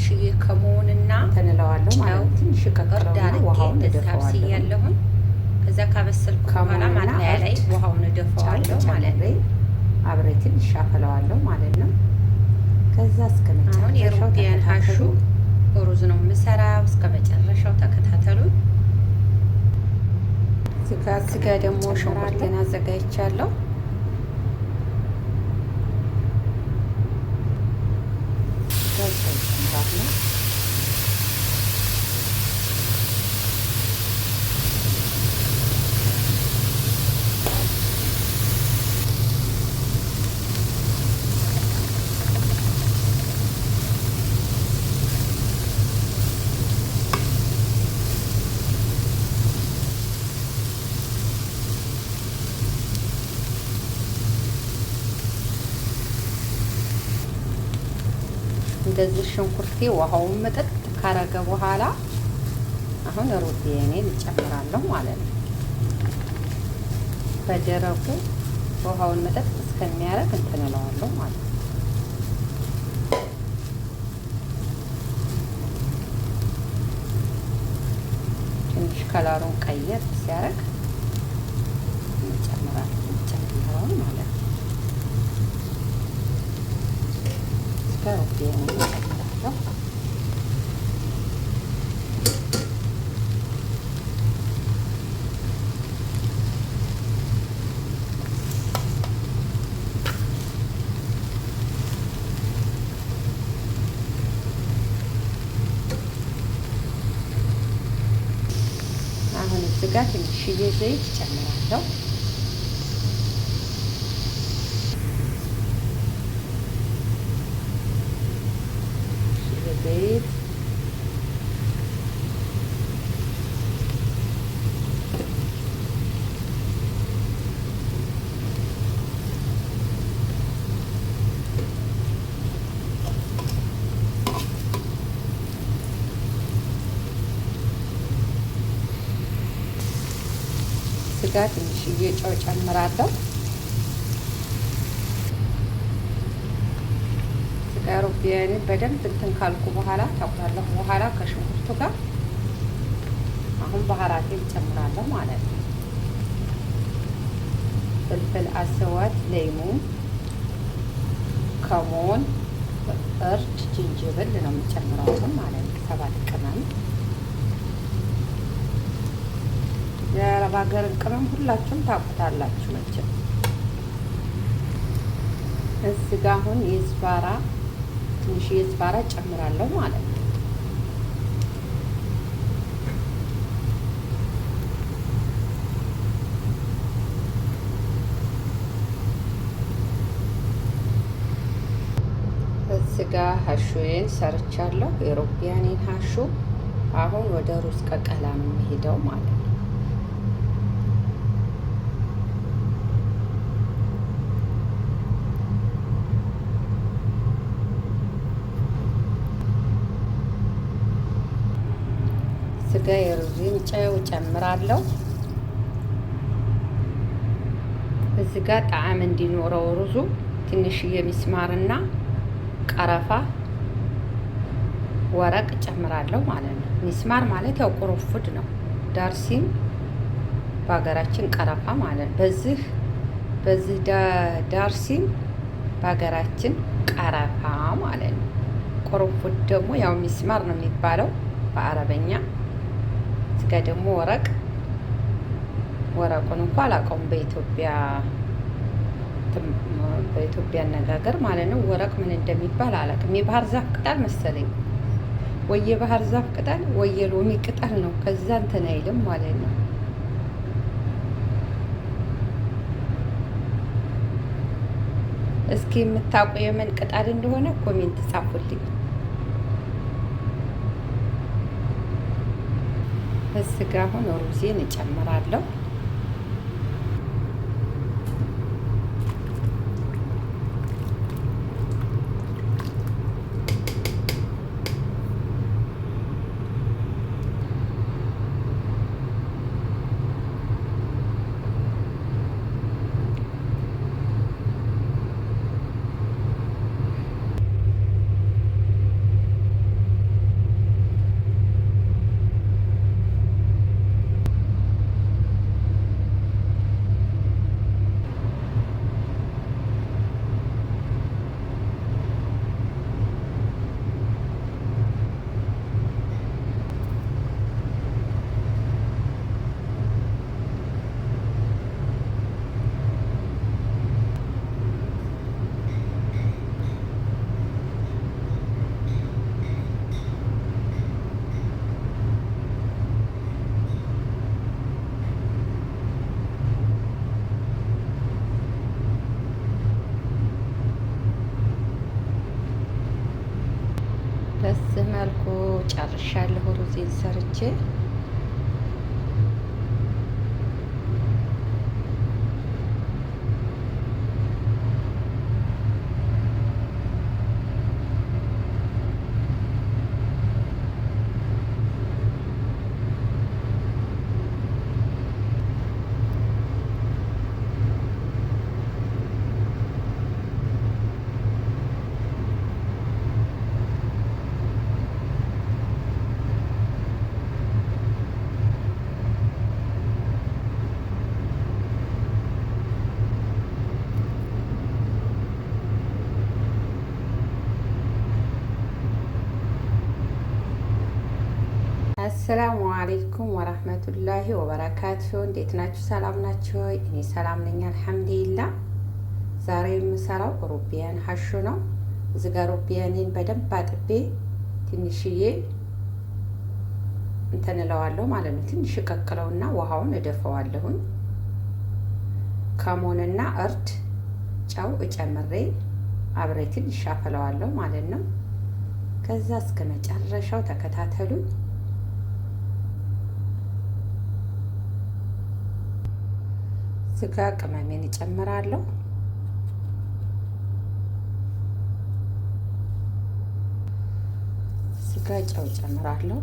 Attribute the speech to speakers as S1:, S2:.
S1: ትንሽዬ ከመሆንና
S2: እንትን እለዋለሁ ማለት
S1: ጨው
S2: ነው። ትንሽ
S1: እርድ
S2: እቀቅለውና
S1: አድርጌ
S2: ውሃውን
S1: እንደዚህ
S2: እደፋዋለሁ።
S1: አብስያለሁኝ። ከዛ ካበሰልኩ በኋላ
S2: ከሙንና
S1: ማጥለያ ላይ
S2: እርድ
S1: ውሃውን
S2: ጨው
S1: እደፋዋለሁ ማለት
S2: ጨምሬ
S1: ነው።
S2: አብሬ ትንሽ አፈለዋለሁ ማለት ነው። ከዛ እስከ
S1: አሁን
S2: መጨረሻው
S1: የሩቢያን ሀሹ
S2: ተከታተሉ።
S1: ሩዝ ነው የምሰራው። እስከ መጨረሻው ተከታተሉ።
S2: ስጋ
S1: ስጋ ደግሞ
S2: ጨምራለሁ።
S1: ሽንኩርቴን አዘጋጅቻለሁ።
S2: ስጋ ጨው ጨምራለሁ።
S1: እንደዚህ ሽንኩርቴ ውሃውን መጠጥ ካረገ በኋላ አሁን ሩቢያኔን እጨምራለሁ ማለት ነው። በደረቁ ውሃውን መጠጥ እስከሚያደርግ እንትን እለዋለሁ ማለት ነው። ትንሽ ከለሩን ቀየር ሲያደርግ እንጨምራለን እንጨምረውን ማለት ነው። እስከ ሩቢያኔን እጨምራለሁ። አሁን እዚህ ጋር ትንሽዬ ዘይት እጨምራለሁ። ትንሽዬ ዘይት፣ ስጋ ትንሽዬ ጨው ጨምራለሁ። ስጋ ሩቢያንን በደንብ እንትን ካልኩ በኋላ ታቁላለሁ በኋላ ከሽንኩርቱ ጋር አሁን ባህራቴን ጨምራለሁ ማለት ነው። فلفل أسود፣ ليمون፣ ከሞን፣ እርድ፣ ጅንጅብል ነው የምጨምረው አሁን ማለት ነው። ሰባት ቅመም፣ የአረብ ሀገርን ቅመም ሁላችሁም ታውቁታላችሁ መቼም። እዚህ ጋ አሁን የዝባራ ትንሽ የዝባራ ጨምራለሁ ማለት ነው። እዚህ ጋ ሀሹዬን ሰርቻለሁ። የሮቢያኔን ሀሹ አሁን ወደ ሩዝ ቀቀላ ነው የሚሄደው ማለት ነው። ስጋ የሩዝን ጨው ጨምራለሁ። እዚህ ጋር ጣዕም እንዲኖረው ሩዙ ትንሽዬ ሚስማርና ቀረፋ ወረቅ ጨምራለሁ ማለት ነው። ሚስማር ማለት ያው ቁርንፉድ ነው። ዳርሲን በሀገራችን ቀረፋ ማለት ነው። በዚህ ዳርሲን በሀገራችን ቀረፋ ማለት ነው። ቁርንፉድ ደግሞ ያው ሚስማር ነው የሚባለው በአረበኛ። እዚህ ጋ ደግሞ ወረቅ፣ ወረቁን እንኳ አላውቀውም በኢትዮጵያ አነጋገር ማለት ነው። ወረቅ ምን እንደሚባል አላውቅም። የባህር ዛፍ ቅጠል መሰለኝ፣ ወይ የባህር ዛፍ ቅጠል ወይ የሎሚ ቅጠል ነው። ከዛ እንትን አይልም ማለት ነው። እስኪ የምታውቁ የምን ቅጠል እንደሆነ comment ጻፉልኝ። እዚህ ጋ አሁን ሩዜን እጨምራለሁ። ጨርሻለሁ ሩዜን ሰርቼ። አሰላሙ አሌይኩም ወራህመቱላሂ ወበረካቱ። እንዴት ናችሁ? ሰላም ናችሁ? እኔ ሰላም ነኝ አልሐምዱሊላ። ዛሬ የምሰራው ሩቢያን ሀሹ ነው። እዚህ ጋር ሩቢያኔን በደንብ አጥቤ ትንሽዬ እንትን እለዋለሁ ማለት ነው። ትንሽ እቀቅለውና ውሃውን እደፈዋለሁኝ። ከሞንና እርድ ጨው እጨምሬ አብሬ ትንሽ አፈለዋለሁ ማለት ነው። ከዛ እስከ መጨረሻው ተከታተሉኝ። ስጋ ቅመሜን እጨምራለሁ። ስጋ ጨው እጨምራለሁ።